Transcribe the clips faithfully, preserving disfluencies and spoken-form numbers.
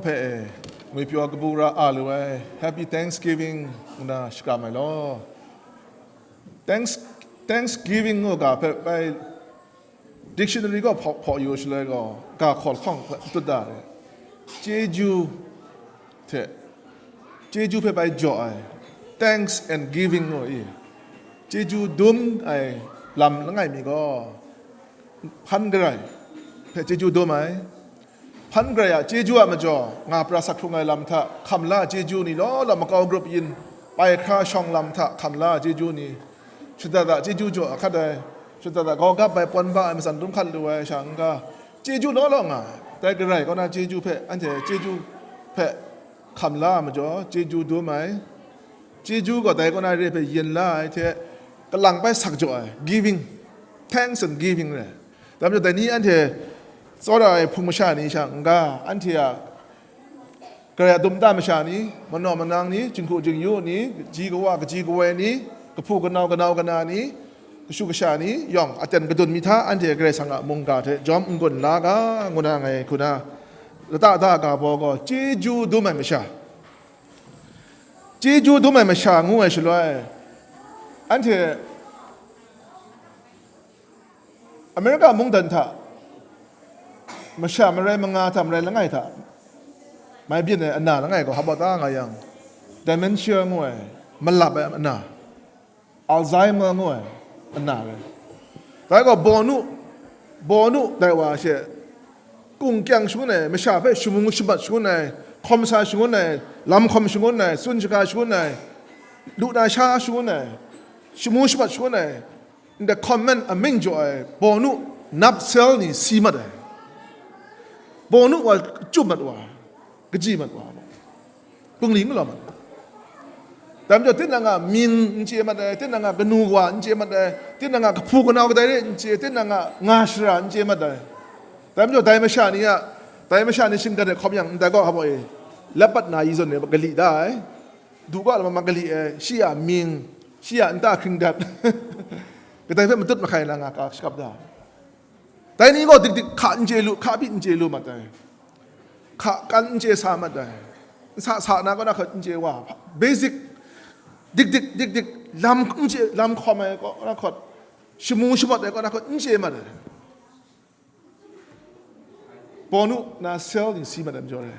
Hpe e, ngwipyaw kabu ra a lu ai Happy Thanksgiving nna shakram ai law. Thanks, Thanksgiving ngu ga hpe bai dictionary gaw hpaw, hpaw yu shaloi gaw, ga hkaw lahkawng hpe n tut da re. Chyeju hte, chyeju hpe bai jaw ai, thanks and giving ngu i, chyeju dum ai lam langai mi gaw, hpan garai hpe chyeju dum ai, hpan garai a chyeju a majaw, nga pra sak hkrung ai lam hta hkam la ai chyeju ni law law, makau grup yin pai hkra shawng lam hta hkam la ai chyeju ni, shada da chyeju jaw ahkat ai, shada da gawgap ai, pawn ba ai, matsan dum hkat lu ai sha n-ga, chyeju law law nga ai. Dai garai kaw na chyeju hpe, anhte chyeju hpe hkam la ai majaw, chyeju dum ai. Chyeju gaw dai kaw na re hpe yin la ai hte, kalang bai sak jaw ai, giving, thanks and giving rai. Dai majaw, dai ni anhte tsawra ai hpung masha ni sha n-ga, anhte a Karai a dum nta masha ni, manaw manang ni, jinghku jingyu ni, kaji kawa, kaji kawoi ni, kahpu kanau, kanau kana ni, kashu kasha ni yawng aten kadun mi hta, anhte Karai Kasang a mungga hte jawm n-gun la ga, ngu na ngai hku na, lata da ga baw gaw, chyeju dum ai masha, chyeju dum ai masha ngu ai shaloi, anhte America mungdan hta masha marai manga hta marai langai hta mai byin ai ana langai gaw hpa ta nga yang, dementia ngu ai, malap ai ana, Alzheimer ngu ai ana rai. Dai gaw bawnu, bawnu dai wa she, kung kyang shangun ai, masha hpe shamu shamat shangun ai, hkawm sa shangun ai, lam hkawm shangun ai, tsun shaga shangun ai, lu na sha shangun ai, shamu shamat shangun ai, ndai comment amying jaw ai bawnu nap sel ni si mat ai. Bawnu wa chyum mat wa, kaji mat wa, bungli n galaw mat ai. Dai majaw, tinang a mying n chye mat ai, tinang a kanu kawa n chye mat ai, tinang a kahpu kanau kadai re n chye, tinang a nga shara n chye mat ai. Dai majaw, dai masha ni a, dai masha ni shinggan e hkawm yang, ndai gaw hpa e, lapat na yi zawn e gali da ai. Du ga lama gali ai, shi a mying, shi a nta hkring dat, kadai hpe matut mahkai na nga ka shakap da. Dai ni gaw dik dik hka n chye lu, hka byi n chye lu mat ai. Hka kan n chye sa mat ai. Nsa sa na kaw na hkawt n chye wa, basic, dik dik, dik dik, lam n chye, lam hkawm ai kaw na hkawt, shamu shamat ai kaw na hkawt n chye mat ai. Bawnu na sel ni si mat ai majaw re.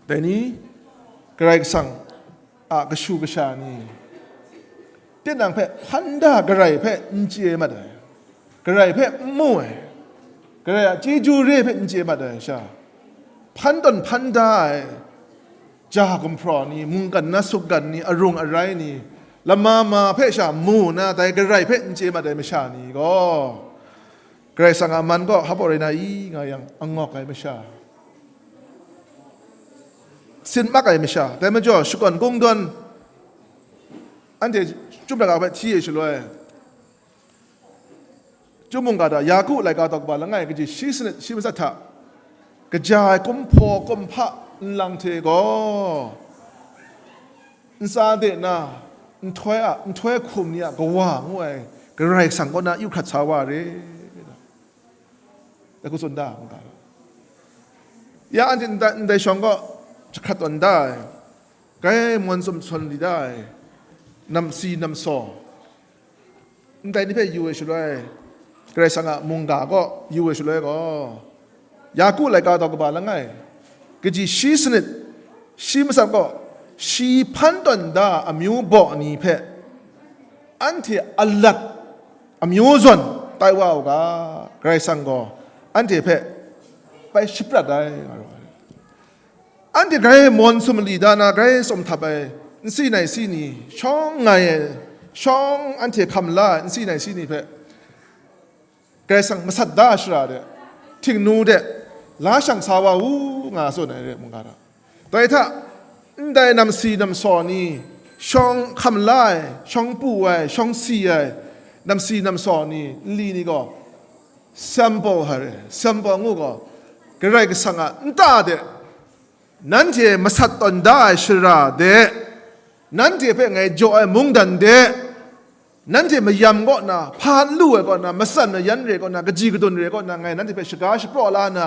Dai ni, Karai Kasang a kashu kasha ni, tinang hpe hpan da garai hpe n chye mat ai, garai hpe n mu ai, garai a chyeju re hpe n chye mat ai sha, hpan tawn hpan da ai, ja gumhpraw ni, mungkan na sukgan ni, arung arai ni, lama ma hpe sha mu na, dai garai hpe n chye mat ai masha ni gaw, Karai Kasang a man gaw hpa rai na i nga yang, angawk ai masha, sin mak ai masha, dai majaw shakawn kungdawn anhte chyum laika hpe hti e shaloi, Chyum mungga hta Yaku laika daw kaba langai kaji shi sanit shi matsat hta, kaja ai kumhpaw kumhpa nlang hte gaw, ntsa de na nhtoi a, nhtoi hkum ni a Kawa ngu ai Karai Kasang kaw na yu hkrat sa wa re. Dai hku tsun da, mungga. Ya anhte ndai, ndai shawng kaw jahkrat tawn da ai, grai mawn sum sawn li da ai, namsi namsaw, ndai ni hpe yu ai shaloi, Karai Kasang a mungga kaw yu ai shaloi gaw, Yaku laika daw kaba langai, kaji shi sanit shi matsat gaw, shi hpan tawn da amyu baw ni hpe, anhte alat amyu zawn tai wa u ga, Karai Kasang gaw anhte hpe bai shaprat ai, nga rawt ai. Anhte grai mawn sumali da na, grai tsawm htap ai nsi nai si ni, shawng ngai ai, shawng anhte hkam la ai nsi nai si ni hpe, Karai Kasang masat da ai shara de, htingnu de, la shang sa wa u, nga tsun ai re, mungga hta. Dai hta, ndai namsi namsaw ni, shawng hkam la ai, shawng pu ai, shawng si ai, namsi namsaw ni, nli ni gaw, sample hare, sample ngu gaw, Karai Kasang a nta de, nanhte masat tawn da ai shara de, nanhte hpe ngai jaw ai mungdan de, nanhte mayam kaw na, hpa n lu ai kaw na, matsan mayan re kaw na, kaji kadun re kaw na, ngai nanhte hpe shaga shapraw la na,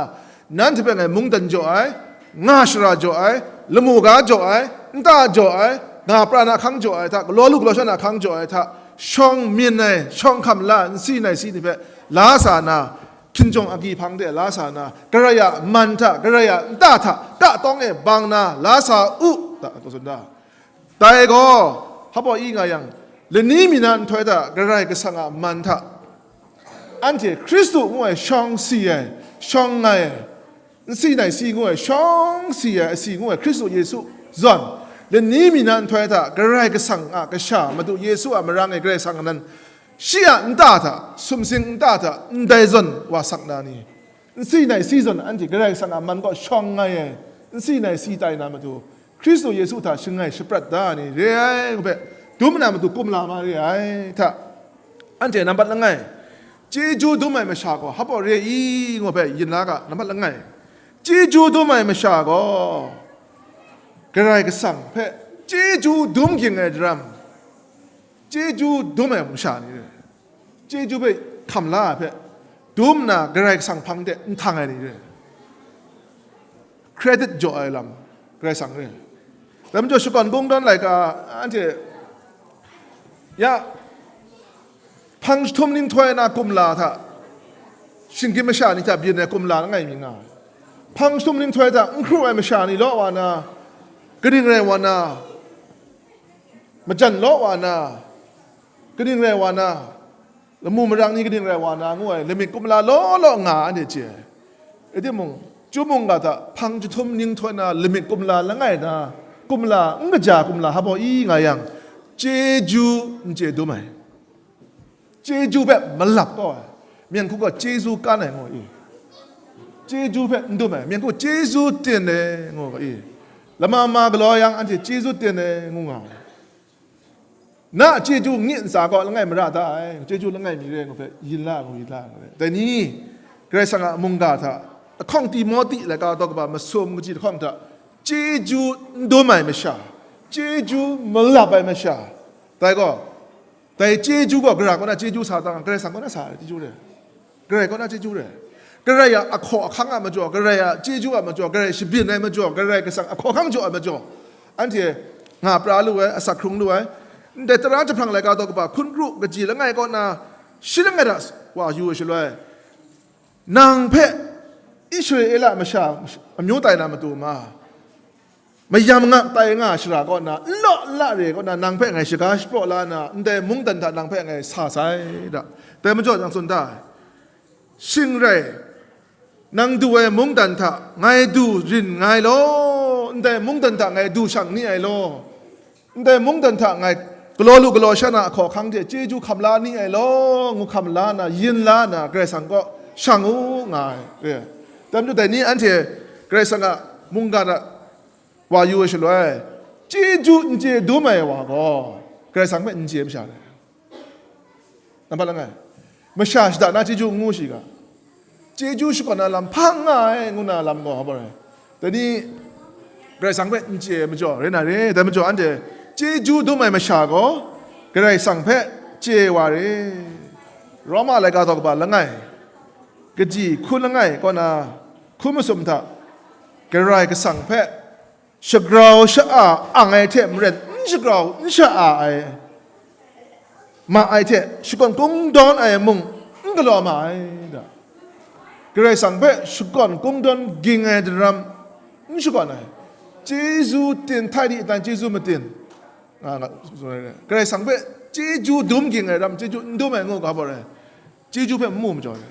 nanhte hpe ngai mungdan jaw ai, nga shara jaw ai, lamu ga jaw ai, nta jaw ai, nga pra na ahkang jaw ai hta, galaw lu galaw sha na ahkang jaw ai hta, shawng myin ai, shawng hkam la, nsi nai si ni hpe la sa na, hkinjawng agyi hpang de la sa na, Karai a man hta, Karai a nta hta, ka tawng e bang na, la sa u, ta, tsun da. Dai gaw, hpa baw i nga yang, lani mi na nhtoi hta Karai Kasang a man hta, anhte Hkristu ngu ai shawng si ai, shawng ngai ai, nsi nai si ngu ai shawng si ai, asi ngu ai Hkristu Yesu zawn, lani mi na nhtoi hta Karai Kasang a Kasha Madu Yesu a marang e Karai Kasang nan shi a nta hta, sumsing nta hta, ndai zawn wa sak na ni, nsi nai si zawn anhte Karai Kasang a man kaw shawng ngai ai, nsi nai si tai na matu, Hkristu Yesu hta shangai shaprat da ai ni re ai ngu hpe, dum na matu kumla ma re ai hta, anhte nambat langai, chyeju dum ai masha gaw hpa baw re i ngu hpe yin la ga, nambat langai, chyeju dum ai masha gaw Karai Kasang hpe chyeju dum ging ai daram, chyeju dum ai masha ni re, chyeju hpe hkam la ai hpe, dum nna Karai Kasang hpang de nhtang ai ni re, credit jaw ai lam Karai Kasang re. Dai majaw, shakawn kungdawn laika, anhte, ya, hpang jahtum nhtoi na kumla hta, shinggyim masha ni hta byin ai kumla langai mi nga ai. Hpang jahtum nhtoi hta n hkru ai masha ni law wa na, kaning rai wa na, majan law wa na, kaning rai wa na, lamu marang ni kaning rai wa na ngu ai lamik kumla law law nga anhte chye ai. Rai timung, chyum mungga hta hpang jahtum nhtoi na lamik kumla langai na, kumla n kaja kumla hpa baw i nga yang, chyeju n chye dum ai, chyeju hpe malap kau ai, myen hku gaw chyeju kan ai ngu i, chyeju hpe n dum ai, myen hku chyeju ten ai ngu i, lama ma galaw yang anhte chyeju ten ai ngu nga ai. Na a chyeju n-, ntsa gaw langai mara da ai, chyeju langai mi re ngu hpe yin la ngu, yin la ngu re. Dai ni, Karai Kasang a mungga hta, ahkawng Timote laika daw kaba masum kaji lahkawng hta, chyeju n dum ai masha, chyeju malap ai masha, dai gaw, dai chyeju gaw gara kaw na chyeju sa ta, Karai Kasang kaw na sa ai chyeju re. Karai kaw na chyeju re. Karai a ahkaw ahkang a majaw, Karai a chyeju a majaw, Karai shabyin ai majaw, Karai Kasang ahkaw ahkang jaw ai majaw, anhte nga pra lu ai, asak hkrung lu ai. Ndai tara jahprang laika daw kaba hkun kru kaji langai kaw na shi langai hta wa yu ai shaloi, nang hpe Israela masha amyu tai na matu ma, mayam nga tai nga shara kaw na, n law n la re kaw na, nang hpe ngai shaga shapraw la na, ndai mungdan hta nang hpe ngai sa sai da. Dai majaw nang tsun da ai. Shing rai, nang du ai mungdan hta ngai du rin nngai law, ndai mungdan hta ngai du shang ni ai law, ndai mungdan hta ngai galaw lu galaw sha na ahkaw ahkang hte chyeju hkam la ni ai law, ngu hkam la na, yin la na, Karai Kasang kaw shang u nga ai. Dai majaw dai ni anhte Karai Kasang a mungga hta wa yu ai shaloi, chyeju n chye dum ai wa gaw, Karai Kasang hpe n chye masha re. Nambat langai, masha shada na chyeju n ngu shi ga, chyeju shakawn na lam hpang nga ai, ngu na lam gaw, hpa rai, dai ni Karai Kasang hpe n chye ai majaw, rai na re, dai majaw anhte chyeju dum ai masha gaw, Karai Kasang hpe chye wa re. Roma laika daw kaba langai, kaji hku langai kaw na, hku masum hta, Karai Kasang hpe shagrau sha-a ang ai hte maren n shagrau n sha-a ai, ma ai hte shakawn kungdawn ai mung n galaw ma ai da. Karai Kasang hpe shakawn kungdawn ging ai daram n shakawn ai, chyeju tin htai di tan chyeju matin, nga, nga, Karai Kasang hpe chyeju dum ging ai ram, chyeju n dum ai ngu ga hpa rai, chyeju hpe n mu majaw re.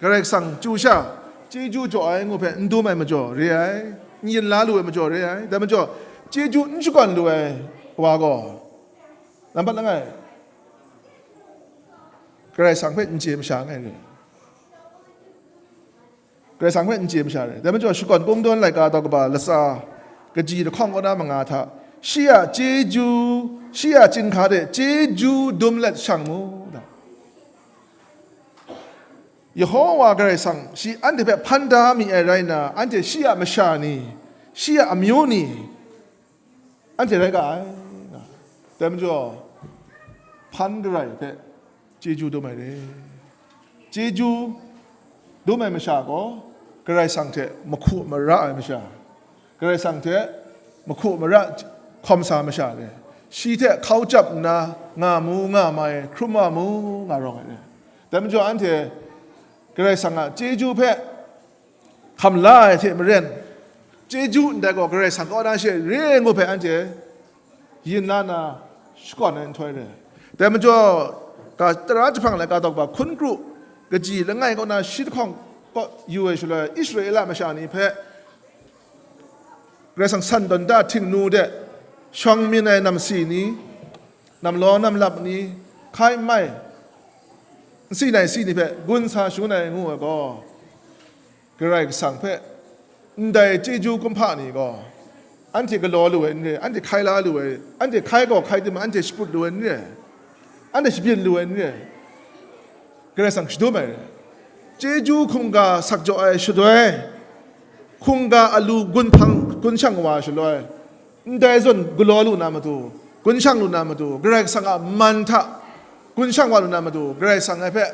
Karai Kasang chyu sha, chyeju jaw ai ngu hpe n dum ai majaw re ai, n yin la lu ai majaw re ai. Dai majaw, chyeju n shakawn lu ai wa gaw, nambat langai, Karai Kasang hpe n chye masha ngai re. Karai Kasang hpe n chye masha re. Dai majaw, shakawn kungdawn laika daw kaba latsa kaji lahkawng kaw na manga hta, shi a chyeju, shi a chyinghka de chyeju dum let shang mu, da. Yehowa Karai Kasang shi anhte hpe hpan da mi ai rai nna, anhte shi a masha ni, shi a amyu ni, anhte rai ga ai, nga. Dai majaw, hpan Karai hpe chyeju dum ai re. Chyeju dum ai masha gaw, Karai Kasang hte mahku mara ai masha, Karai Kasang hte mahku mara hkawm sa masha re, shi hte hkau jap nna nga mu nga mai, hkrum wa mu nga rawng ai re. Dai majaw anhte Karai Kasang a chyeju hpe hkam la ai hte maren, chyeju ndai gaw Karai Kasang kaw na she re ai ngu hpe anhte yin la na shakawn ai nhtoi re. Dai majaw, ga tara jahpang laika daw ba hkun kru kaji langai kaw na shi lahkawng kaw yu ai shaloi, Israela masha ni hpe Karai Kasang san tawn da htingnu de shawng myin ai namsi ni, namlaw namlap ni, hkai mai, nsi nai si ni hpe gun sa shangun ai ngu ai gaw, Karai Kasang hpe ndai chyeju kumhpa ni gaw, anhte galaw lu ai n re, anhte hkai la lu ai, anhte hkai gaw hkai tim, anhte shaput lu ai n re, anhte shabyin lu ai n re, Karai Kasang shadum ai re. Chyeju hkungga sak jaw ai shaloi, hkungga alu gun hpang gun shang wa shaloi, ndai zawn galaw lu na matu, gun shang lu na matu, Karai Kasang a man hta gun shang wa lu na matu, Karai Kasang ai hpe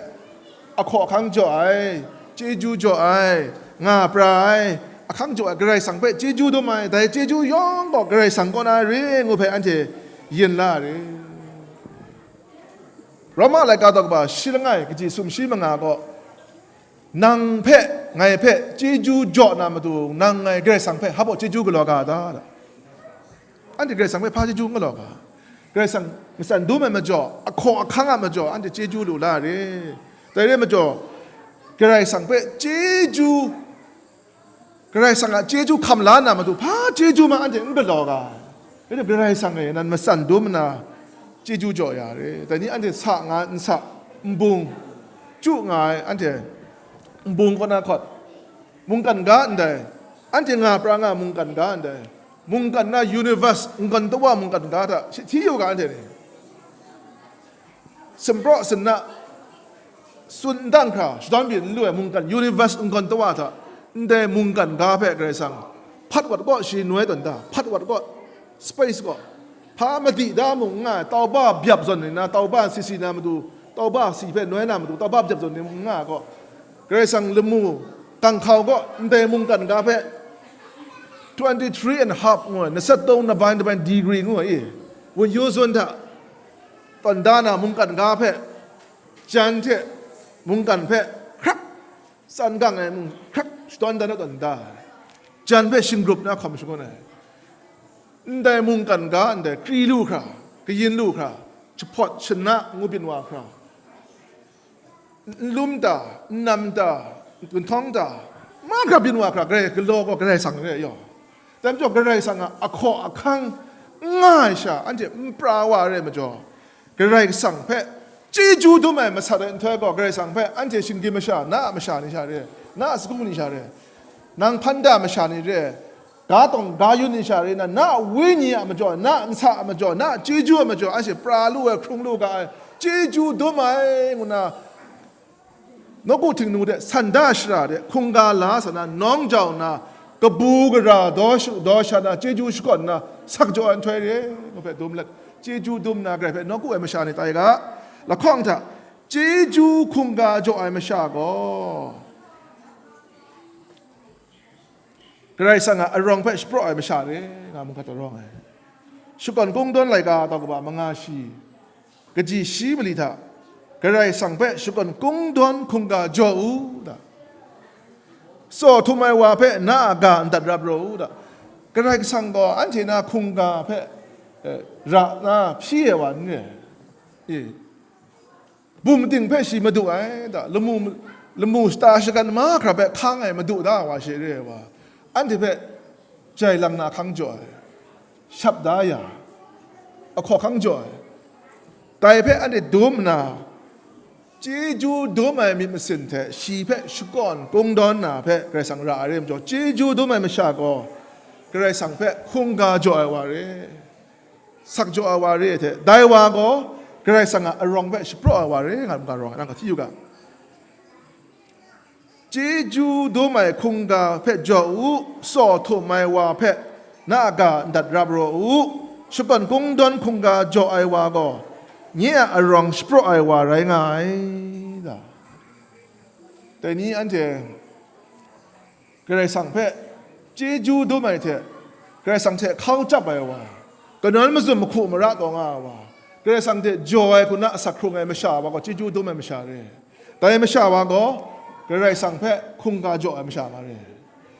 ahkaw ahkang jaw ai, chyeju jaw ai, nga pra ai, ahkang jaw ai, Karai Kasang hpe chyeju dum ai, dai chyeju yawng gaw Karai Kasang kaw na re ngu hpe anhte yin la re. Roma laika daw kaba shi langai kaji sumshi manga gaw, nang hpe, ngai hpe chyeju jaw na matu, nang ngai Karai Kasang hpe hpa baw chyeju galaw ga ta? Anhte Karai Kasang hpe hpa chyeju n galaw ga? Karai Kasang matsan dum ai majaw, ahkaw ahkang a majaw, anhte chyeju lu la re. Dai re ai majaw, Karai Kasang hpe chyeju, Karai Kasang a chyeju hkam la na matu, hpa chyeju ma anhte n galaw ga? Rai Karai Kasang e nan matsan dum nna chyeju jaw ya re. Dai ni anhte sa nga ai nsa, nbung, chyu nga ai anhte nbung kaw na hkawt, mungkan ga ndai, anhte nga pra nga mungkan ga ndai, mungkan na universe, ngan tawa mungkan ga hta shi hti yu ga anhte ni? Sumpraw sinna, tsun ndang hkra, shadawn byin n lu ai mungkan, universe ngan tawa hta, ndai mungkan ga hpe Karai Kasang, hpat wat gaw shi noi tawn da, hpat wat gaw, space gaw, hpa madi da mung n nga ai, tauba byap zawn ni na, tauba si si na matu, tauba si hpe noi na matu, tauba byap zawn ni mung n nga ai gaw, Karai Kasang lamu, ganghkau gaw, ndai mungkan ga hpe, twenty three and a half ngu ai, na sat tawng na bai na bai degree ngu ai, i, wun yu zun hta, tawn da na mungkan ga hpe, jan hte mungkan hpe hkrak tsan gang ai mung hkrak shadawn dan na tawn da ai, jan hpe shinggrup na hkawm shangun ai, ndai mungkan ga ndai kri lu hkra, kayin lu hkra, jahpawt shana ngu byin wa hkra, nlum ta, nnam ta, gunhtawng ta, mahkra byin wa hkra, Karai galaw gaw Karai Kasang re yaw. Dai majaw Karai Kasang a ahkaw ahkang n nga ai sha, anhte n pra wa ai rai majaw, Karai Kasang hpe chyeju dum ai masat ai nhtoi gaw, Karai Kasang hpe anhte shinggyim masha, na a masha ni sha re, na a sagu ni sha re, nang hpan da masha ni re, ga tawng ga yun ni sha re na, na a wenyi a majaw, na a nsa a majaw, na a chyeju a majaw, anhte pra lu ai, hkrung lu ga ai, chyeju dum ai, ngu na, nawku htingnu de, sanda shara de, hkungga la sa na, nawng jau nna, kabu gara daw shu daw sha na, chyeju shakawn nna, sak jaw ai nhtoi re, ngu hpe dum let, chyeju dum na, Karai hpe nawku ai masha ni tai ga, lahkawng hta, chyeju hkungga jaw ai masha gaw, Karai Kasang a arawng hpe shapraw ai masha re, nga mungkan taw rawng ai. Shakawn Kungdawn laika tau kaba manga shi, kaji shi mali hta, Karai Kasang hpe shakawn kungdawn hkungga jaw u ta. Tsaw htum ai wa hpe na a ga ndat rap raw u ta. Karai Kasang gaw anhte na hkungga hpe, eh, ra na hpyi ai wa n re. E, bum ting hpe shi madu ai ta, lamu, lamu shata shagan mahkra hpe hkang ai madu da ai wa she re ai wa, anhte hpe jai lang na hkang jaw ai, shap da ya, ahkaw hkang jaw ai, dai hpe anhte dum nna, chyeju dum ai myit masin hte shi hpe shakawn kungdawn na hpe Karai Kasang ra ai re majaw, chyeju dum ai masha gaw Karai Kasang hpe hkungga jaw ai wa re. Sak jaw ai wa re ai hte, dai wa gaw Karai Kasang a arawng hpe shapraw ai wa re nga, nga rawng ai, nang hti yu ga. Chyeju dum ai hkungga hpe jaw u, tsaw htum ai wa hpe na a ga ndat rap raw u, shakawn kungdawn hkungga jaw ai wa gaw nye a arawng shapraw ai wa rai nga ai, da. Dai ni anhte Karai Kasang hpe chyeju dum ai hte, Karai Kasang hte hkau chyap ai wa, kanawn mazum mahku mara taw nga ai wa, Karai Kasang hte jaw ai hku na asak hkrung ai masha wa gaw chyeju dum ai masha re. Dai masha wa gaw Karai Kasang hpe hkungga jaw ai masha nga re.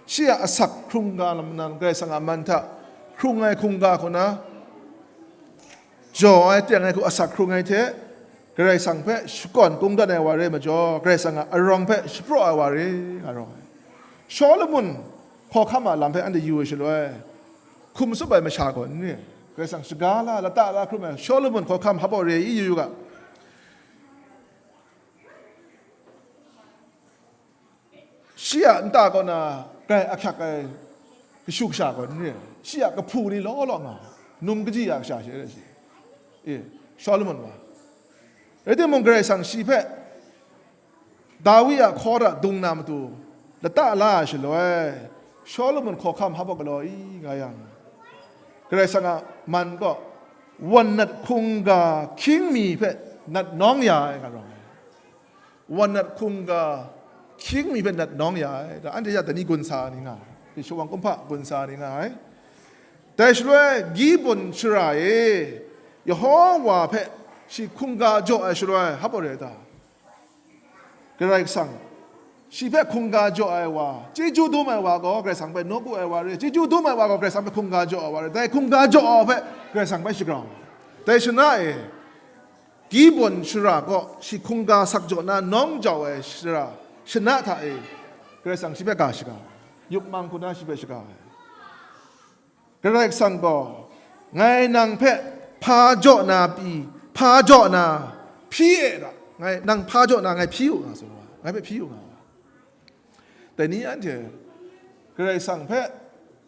Shi a asak hkrungga lam nan Karai Kasang a man hta hkrung ai hkungga hku na jaw ai, teng ai hku asak hkrung ai hte, Karai Kasang hpe shakawn kungdawn ai wa re majaw, Karai Kasang a arawng hpe shapraw ai wa re nga rawng ai. Shawlumon hkawhkam a lam hpe anhte yu ai shaloi, hkum tsup ai masha gaw n re. Karai Kasang shaga la, lata la hkrum ai, Shawlumon hkawhkam hpaw re i yu yu ga. Shi a nta kaw na grai ahkyak ai kashu kasha gaw n re ai. Shi a kahpu ni law law nga, num kaji a kasha she re shi. E, Shawlumon wa. Rai timung, Karai Kasang shi hpe Dawi a hkaw hta dung na matu lata la ai shaloi, Shawlumon hkawhkam hpaw galaw i nga yang, Karai Kasang a man gaw wan nat hkungga hkying mi hpe nat nawng ya ai nga rawng ai. Wan nat hkungga hkying mi hpe nat nawng ya ai. Da anhte ya dai ni gun sa ni nga ai, shawang kumhpa gun sa ni nga ai. Dai shaloi Gibeon shara e Yehova hpe shi hkungga jaw ai shaloi hpaw re ta? Karai Kasang, shi hpe hkungga jaw ai wa, chyeju dum ai wa gaw Karai Kasang hpe nawku ai wa re, chyeju dum ai wa gaw Karai Kasang hpe hkungga jaw ai wa re, dai hkungga jaw ai hpe Karai Kasang hpe shagrau. Dai shana e, Gibeon shara gaw shi hkungga sak jaw na nawng jau ai shara, shana hta e, Karai Kasang shi hpe ga shaga, yupmang hku na shi hpe shaga ai. Karai Kasang gaw, ngai nang hpe hpa jaw na pyi, hpa jaw na hpyi e da, ngai nang hpa jaw na ngai hpyi u nga, tsun wa, ngai hpe hpyi u nga. Dai ni anhte Karai Kasang hpe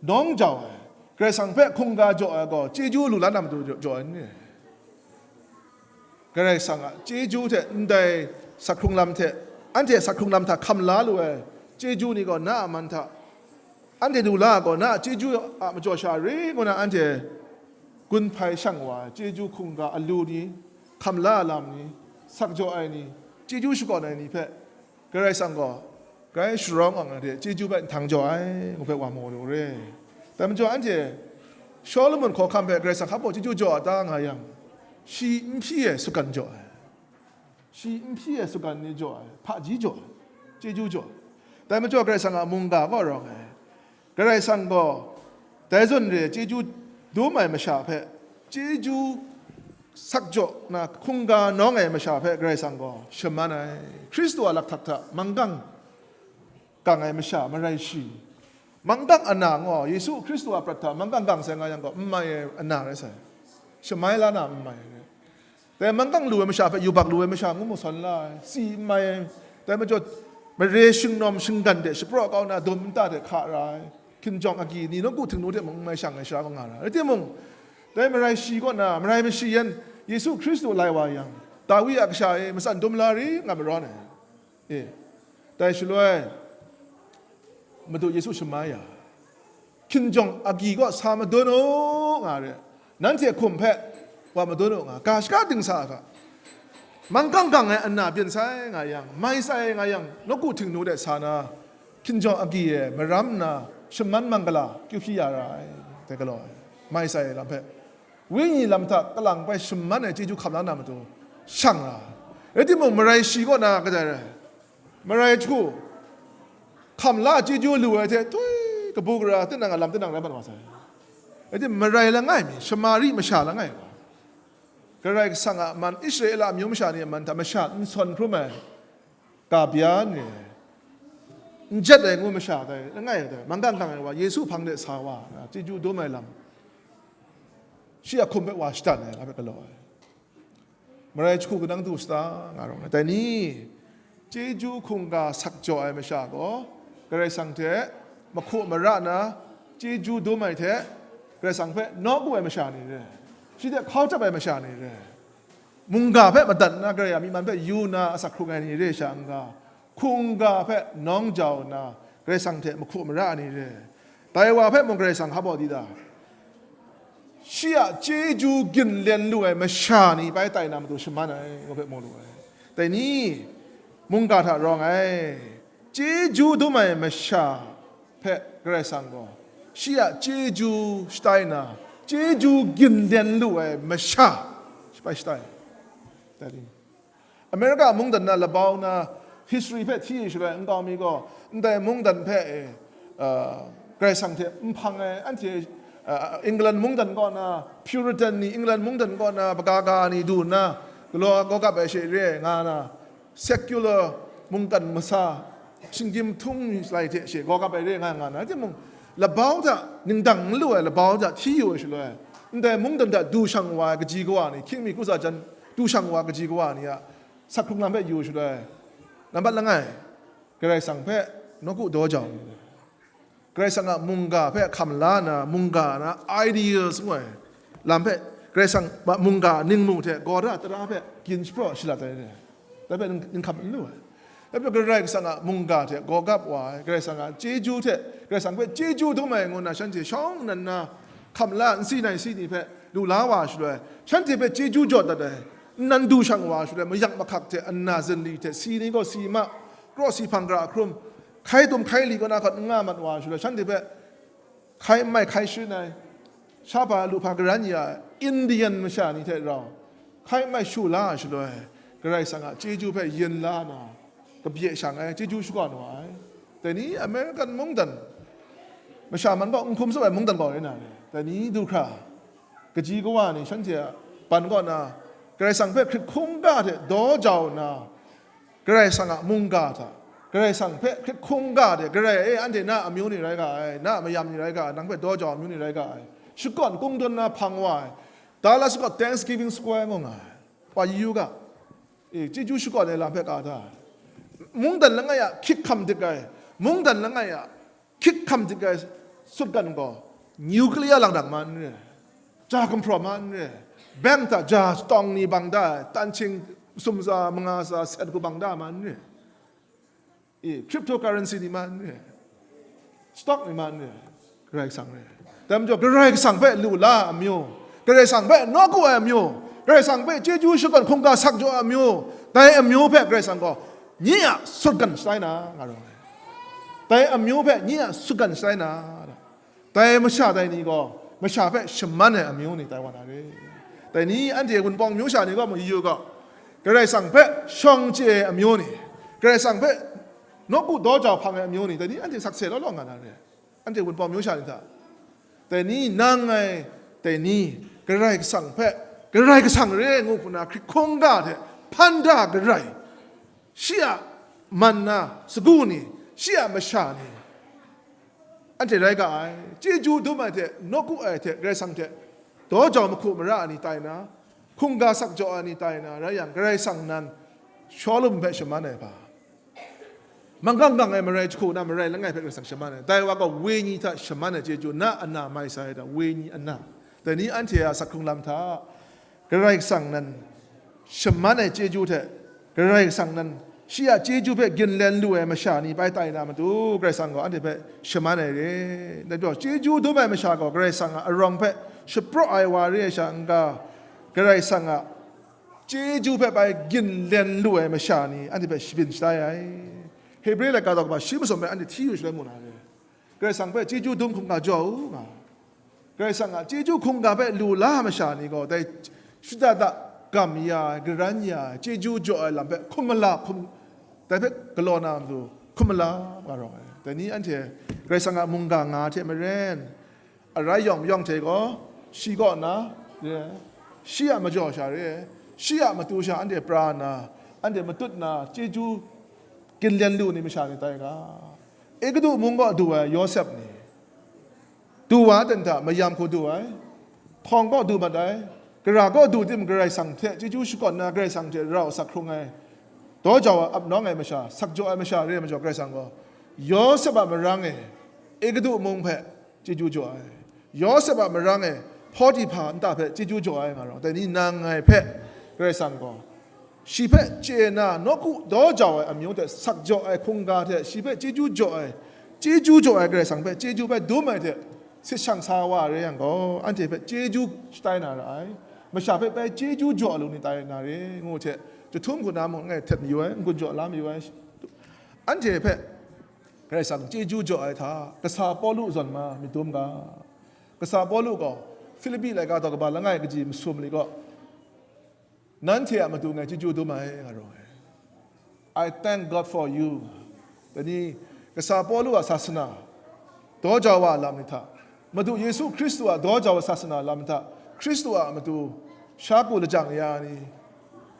nawng jau ai, Karai Kasang hpe hkungga jaw ai gaw, chyeju lu la na matu jaw, jaw ai ni? Karai Kasang a chyeju hte ndai sak hkrung lam hte, anhte sak hkrung lam hta hkam la lu ai chyeju ni gaw na a man hta, anhte du la ai gaw, na a chyeju a majaw sha ri ngu na anhte gun hpai shang wa ai chyeju hkungga alu ni, hkam la ai lam ni, sak jaw ai ni, chyeju shakawn ai ni hpe Karai Kasang gaw grai sharawng ang ai hte chyeju hpe nhtang jaw ai, ngu hpe wa mu lu re. Dai majaw anhte Shawlumon hkawhkam hpe Karai Kasang hpa gaw chyeju jaw a ta nga yang, shi n hpyi ai sutgan jaw ai, shi n hpyi ai sutgan ni jaw ai, hpaji jaw ai, chyeju jaw ai. Dai majaw Karai Kasang a mungga gaw rawng ai. Karai Kasang gaw dai zawn re chyeju dum ai masha hpe, chyeju sak jaw na hkungga nawng ai masha hpe Karai Kasang gaw shaman ai. Hkristu a lakhtak hta manggang gang ai masha marai shi, manggang ana ngaw, Yesu Hkristu a prat hta manggang gang sai nga yang gaw, n mai ai ana rai sai, shamai la na n mai ai. Dai manggang lu ai masha hpe yubak lu ai masha ngu mu sawn la ai, si n mai ai. Dai majaw, mare shingnawm shinggan de shapraw kau na dum nta de hka ra ai, hkinjawng agyi ni nawku htingnu de mung n mai shang ai sara kaw nga ra ai. Rai timung, dai marai shi kaw na, marai mashi yan Yesu Hkristu lai wa yang, Dawi a kasha e matsan dum la ri nga marawn ai. E, dai shaloi, Madu Yesu shamai ya, hkinjawng agyi kaw sa madun u nga re, nanhte hkum hpe wa madun u nga, ga shaka dingsa hta, manggang gang ai ana byin sai nga yang, mai sai nga yang, nawku htingnu de sa na, hkinjawng agyi e maram nna, shaman manggala kyu hpyi ya ra ai, dai galaw ai, mai sai ai lam hpe, Wenyi lam hta kalang bai shaman ai chyeju hkam la na matu shang ra. Rai timung, marai shi kaw na kadai rai? Marai jahku hkam la chyeju lu ai hte thui kabu gara tinang a lam tinang rai mat wa sai. Rai timung, marai langai mi, Shamari masha langai wa, Karai Kasang a man, Israela amyu masha ni a man hta masha n sawn hkrum ai, ka bya n re, n jet ai ngu masha dai langai dai, manggang gang ai wa, Yesu hpang de sa wa, chyeju dum ai lam, shi a hkum hpe wa shadan ai, la hpe galaw ai. Marai jahku kanang du sata nga rawng ai. Dai ni, chyeju hkungga sak jaw ai masha gaw, Karai Kasang hte mahku mara na, chyeju dum ai hte, Karai Kasang hpe nawku ai masha ni re, shi hte hkau chyap ai masha ni re, mungga hpe madat nna, Karai a myi man hpe yu na asak hkrung ai ni re sha n ga, hkungga hpe nawng jau nna, Karai Kasang hte mahku mara ai ni re. Dai wa hpe mung Karai Kasang hpa baw di ta? Shi a chyeju ginlen lu ai masha ni bai tai na matu shaman ai, ngu hpe mu lu ai. Dai ni, mungga hta rawng ai, chyeju dum ai masha hpe Karai Kasang gaw Shi a chyeju shatai na, chyeju ginlen lu ai masha, shi bai shatai. America mungdan na labau na history hpe hti shaloi nkau mi gaw, ndai mungdan hpe, eh, uh, Karai Kasang hte n hpang ai, anhte, uh, England mungdan kaw na, Puritan ni England mungdan kaw na, bagaga ni du nna, galaw gawgap ai she re ai nga na, secular mungkan masa, shinggyim htung lai hte she gawgap ai re nga nga na, timung, labau hta, ningdang n lu ai labau hta hti yu ai shaloi, ndai mungdan hta du shang wa ai kaji kawa ni, hkying mi kuza jan du shang wa ai kaji kawa ni a sak hkrung lam hpe yu shaloi, nambat langai, Karai Kasang hpe nawku daw jau. Karai Kasang a mungga hpe hkam la na, mungga na ideas ngu ai lam hpe, Karai Kasang a mungga ningmu hte gawra tara hpe gyin shapraw shalat ai re. Dai hpe ning-, ninghkam n lu ai. Dai hpe Karai Kasang a mungga hte gawgap wa ai, Karai Kasang a chyeju hte, Karai Kasang hpe chyeju dum ai ngu na, shanhte shawng nnan na hkam la nsi nai si ni hpe lu la wa shaloi, shanhte hpe chyeju jaw dat ai, nnan du shang wa shaloi, mayak mahkak hte ana zinli hte si ni gaw si ma, kraw si hpang gara hkrum, hkai tum hkai li kaw na hkawt n nga mat wa shaloi, shanhte hpe hkai n mai hkai sharin ai, shahpa lu hpa garan ya ai Indian masha ni hte rau hkai n mai shu la ai shaloi, Karai Kasang a chyeju hpe yin la na, kabye shang ai chyeju shakawn wa ai. Dai ni American mungdan masha man gaw n hkum tsup ai mungdan gaw rai na re. Dai ni du hkra, kaji kawa ni shanhte a ban kaw na, Karai Kasang hpe hkrit hkungga hte daw jau nna, Karai Kasang a mungga hta, Karai Kasang hpe hkrit hkungga de, Karai e, anhte na amyu ni rai ga ai, na mayam ni rai ga ai, nang hpe daw jau amyu ni rai ga ai, shakawn kungdawn na hpang wa ai, Dallas kaw Thanksgiving Square ngu nga ai, wa yu yu ga, e, chyeju shakawn ai lam hpe ka da ai, mungdan langai a hkyik hkam dik ai, mungdan langai a hkyik hkam dik ai sutgan gaw, nuclear lang dang ma n re, ja gumhpraw ma n re, bank hta ja tawng ni bang da ai, tanhting sumtsa manga tsa set hku bang da ma n re, e, cryptocurrency ni ma n re, stock ni ma n re, Karai Kasang re. Dai majaw, Karai Kasang hpe lu la ai amyu, Karai Kasang hpe nawku ai amyu, Karai Kasang hpe chyeju shakawn hkungga sak jaw ai amyu, dai amyu hpe Karai Kasang gaw nye a sutgan shatai na, nga rawng ai. Dai amyu hpe nye a sutgan shatai na, dai masha dai ni gaw masha hpe shaman ai amyu ni tai wa na re. Dai ni anhte Wunpawng myu sha ni gaw mayu yu gaw, Karai Kasang hpe shawng chye ai amyu ni, Karai Kasang hpe nawku daw jau hpang ai amyu ni, dai ni anhte sakse law law nga na re. Anhte Wunpawng myu sha ni hta, dai ni nang ngai, dai ni Karai Kasang hpe, Karai Kasang re ngu hku na hkrit hkungga hte hpan da garai, shi a man na sagu ni, shi a masha ni, anhte rai ga ai, chyeju dum ai hte, nawku ai hte, Karai Kasang hte daw jau mahku mara ai ni tai na, hkungga sak jaw ai ni tai na rai yang, Karai Kasang nan shawlum hpe shaman ai hpa, manggang gang ai marai jahku na marai langai hpe Karai Kasang shaman ai. Dai wa gaw wenyi hta shaman ai chyeju, na ana mai sa ai da, wenyi ana. Dai ni anhte a sak hkrung lam hta, Karai Kasang nan shaman ai chyeju hte, Karai Kasang nan shi a chyeju hpe ginlen lu ai masha ni bai tai na matu, Karai Kasang gaw anhte hpe shaman ai re. Dai majaw, chyeju dum ai masha gaw Karai Kasang a arawng hpe shapraw ai wa re ai sha n-ga, Karai Kasang a chyeju hpe bai ginlen lu ai masha ni anhte hpe shabyin shatai ai. Hebre laika daw kaba shi masum hpe anhte hti yu shaloi mu na re. Karai Kasang hpe chyeju dum hkungga jaw u nga. Karai Kasang a chyeju hkungga hpe lu la ai masha ni gaw, dai shada da gam ya ai, garan ya ai, chyeju jaw ai lam hpe hkum mala hkum, dai hpe galaw na matu hkum mala nga rawng ai. Dai ni anhte Karai Kasang a mungga nga hte maren, arai yawng mayawng hte gaw, shi kaw na re ai, shi a majaw sha re ai, shi a matu sha anhte pra nna, anhte matut nna, chyeju ginlen lu ni masha ni tai ga? Egutu mung kaw du ai Yawsep ni, du wa ten hta mayam hku du ai, htawng kaw du mat ai, gara kaw du tim Karai Kasang hte chyeju shakawn na, Karai Kasang hte rau sak hkrung ai, daw jau ai, ap nawng ai masha, sak jaw ai masha re ai majaw, Karai Kasang gaw Yawsep a marang e, Egutu mung hpe chyeju jaw ai, Yawsep a marang e, Hpawtihpa nta hpe chyeju jaw ai nga rawng, dai ni nang ngai hpe Karai Kasang gaw shi hpe chye na, nawku daw jau ai amyu hte sak jaw ai hkungga hte shi hpe chyeju jaw ai, chyeju jaw ai Karai Kasang hpe chyeju bai dum ai hte sit shang sa wa re yang gaw, anhte hpe chyeju shatai na ra ai. Masha hpe bai chyeju jaw lu ni tai na re, ngu hte, jahtum hku na mung langai htet mayu ai, n-gun jaw la mayu ai. Anhte hpe Karai Kasang chyeju jaw ai hta, kasa Pawlu zawn ma myit dum ga. Kasa Pawlu gaw Filipi laika daw kaba langai kaji masum li gaw, nanhte a matu ngai chyeju dum ai, nga rawng ai. I thank God for you. Dai ni, kasa Pawlu a sasana, daw jau wa a lam ni hta, Madu Yesu Hkristu a daw jau sasana lam hta, Hkristu a matu sha ku lajang ya ni,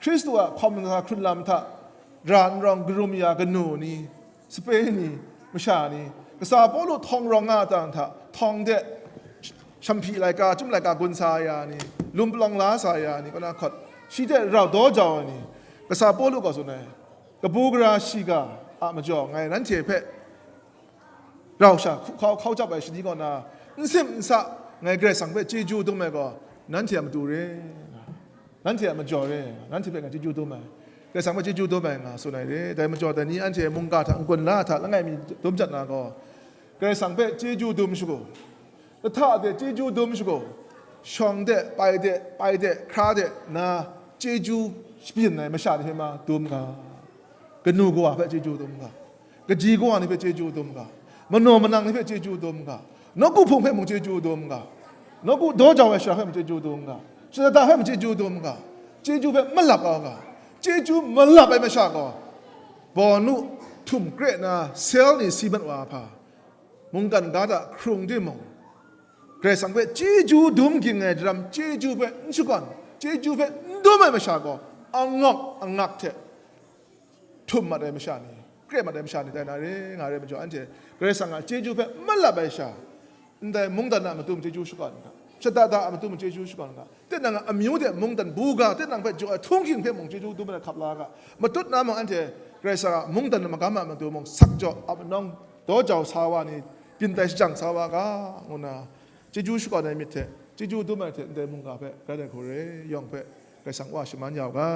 Hkristu a hkawm na hkrun lam hta, ra n rawng karum ya kanu ni, sape ni, masha ni, kasa Pawlu htawng rawng nga ai hta, htawng de, shamhpyi laika, chyum laika gun sa ya ni, lum palawng la sa ya ni, kaw na hkawt, shi de rau daw jau ai ni, kasa Pawlu gaw tsun ai, kabu gara shiga a majaw ngai nanhte hpe rau sha hku hkau hkau jap ai shani kaw na, n sim n sa, ngai Karai Kasang hpe chyeju dum ai gaw, nanhte a matu re, nanhte a majaw re, nanhte hpe ngai chyeju dum ai, Karai Kasang hpe chyeju dum ai nga tsun ai re. Dai majaw dai ni anhte mungga hta, n-gun la hta, langai mi dum jat na gaw, Karai Kasang hpe chyeju dum shagu, lahta de chyeju dum shagu, shawng de, pai de, pai de, hkra de, na chyeju shabyin ai masha ni hpe ma dum ga, kanu kawa hpe chyeju dum ga, kaji kawa ni hpe chyeju dum ga, manaw manang ni hpe chyeju dum ga, nawku hpung hpe mung chyeju dum ga, nawku daw jau ai sara hpe mung chyeju dum ga, shadada hpe mung chyeju dum ga, chyeju hpe malap au ga, chyeju malap ai masha gaw, bawnu htum kre na sel ni si mat wa hpa, mungkan ga hta hkrung timung, Karai Kasang hpe chyeju dum ging ai daram chyeju hpe n shakawn, chyeju hpe n dum ai masha gaw, angawk angak hte htum mat ai masha ni, kre mat ai masha ni tai na re, nga re majaw, anhte Karai Kasang a chyeju hpe malap ai sha, ndai mungdan a matu mung chyeju shakawn ga, shadada a matu mung chyeju shakawn ga, tinang a amyu de mungdan buga, tinang hpe jaw ai htunghking hpe mung chyeju dum ai hkap la ga, matut na mung anhte Karai Kasang a mungdan a magam a matu mung sak jaw, ap nawng daw jau sa wa ni, byin tai shajang sa wa ga, ngu na, chyeju shakawn ai myit hte, chyeju dum ai hte ndai mungga hpe, grai ai hku re yawng hpe, Karai Kasang wa shaman ya u ga.